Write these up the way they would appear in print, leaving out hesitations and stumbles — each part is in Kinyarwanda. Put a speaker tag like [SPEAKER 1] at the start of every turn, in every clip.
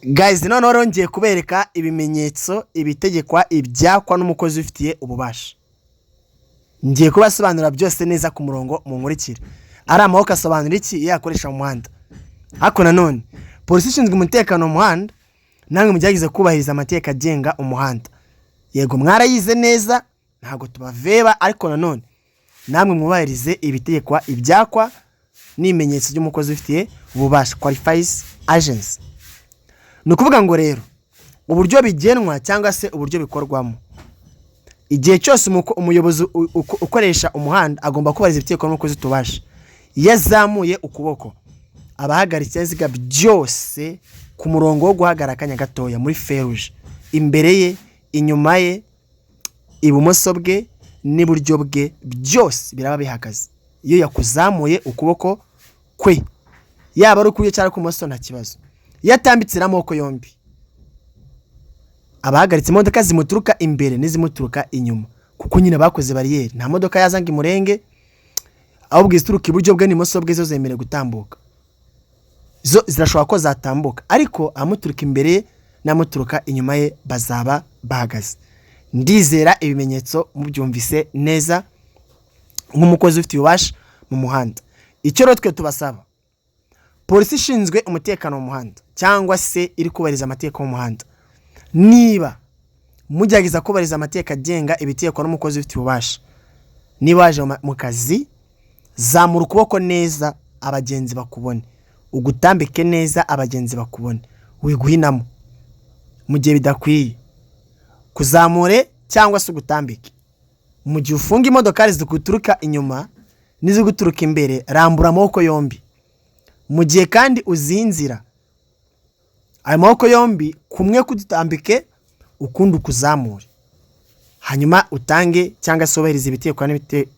[SPEAKER 1] Guys, noneho rero ngiye kubereka ibimenyetso, ibitegekwa, ibyakwa n'umukozi ubifitiye ububasha. Ngiye kubasobanurira byose neza ku murongo, munkurikire. Ari amaboko asobanura iki iyo yakoresha mu muhanda? Ariko nanone polisi ishinzwe umutekano mu muhanda, namwe mugerageze kubahiriza amategeko agenga umuhanda. Yego, mwarayize neza, ntabwo tubaveba, ariko nanone namwe mwubahirize ibitegekwa, ibyakwa n'ibimenyetso by'umukozi ubifitiye ububasha, qualified agency. Ni ukuvuga ngo rero uburyo bigenwa cyangwa se uburyo bikorwamo, igihe cyose umuyobozi ukoresha umuhanda agomba kubahiriza ibitegekwa n'umukozi tubasha. Iyo azamuye ukuboko, aba ahagaritse ibinyabiziga byose ku murongo wo guhagarara akanya gatoya muri feruje, imbere ye, inyuma ye, ibumoso bwe n'iburyo bwe, byose biraba bihagaze iyo yakuzamuye ukuboko kwe, yaba ari ukw'iburyo cyangwa ukw'ibumoso, nta kibazo. Iyo atambitse n'amaboko yombi, aba ahagaritse imodoka zimuturuka imbere n'izimuturuka inyuma, kuko nyine bakoze bariyeri, nta modoka yaza ngo imurenge. Ahubwo izituruka iburyo bwe n'imoso bwe zo zemerewe gutambuka, zo zirashobora ko zatambuka, ariko amuturuka imbere ye n'amuturuka inyuma ye bazaba bahagaze. Ndizera ibimenyetso mubyumvise neza nk'umukozi ufite ububasha mu muhanda. Icyo rero twe tubasaba, polisi ishinzwe umutekano mu muhanda cyangwa se iri kubahiriza amategeko y'umuhanda, niba mugerageza kubahiriza amategeko agenga ibitegekwa n'umukozi ufite ububasha, niba waje mu kazi, zamura ukuboko neza abagenzi bakubone, ugutambike neza abagenzi bakubone, wiguhinamo mu gihe bidakwiye, kuzamure cyangwa se ugutambike. Mu gihe ufunga imodokari ziguturuka inyuma n'iziguturuka imbere, rambura amaboko yombi. Mu gihe kandi uziha inzira, ayo maboko yombi kumwe kudutambike, ukundi ukuzamure, hanyuma utange cyangwa se wubahirize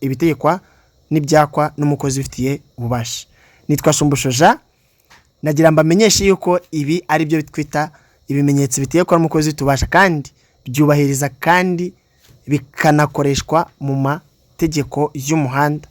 [SPEAKER 1] ibitegekwa n'ibyakwa n'umukozi ubifitiye ububasha. Nitwa Shumbusho Jean, nagira mbamenyeshe yuko ibi ari byo twita ibimenyetso bitegekwa n'umukozi ubifitiye kandi byubahiriza kandi bikanakoreshwa mu mategeko y'umuhanda.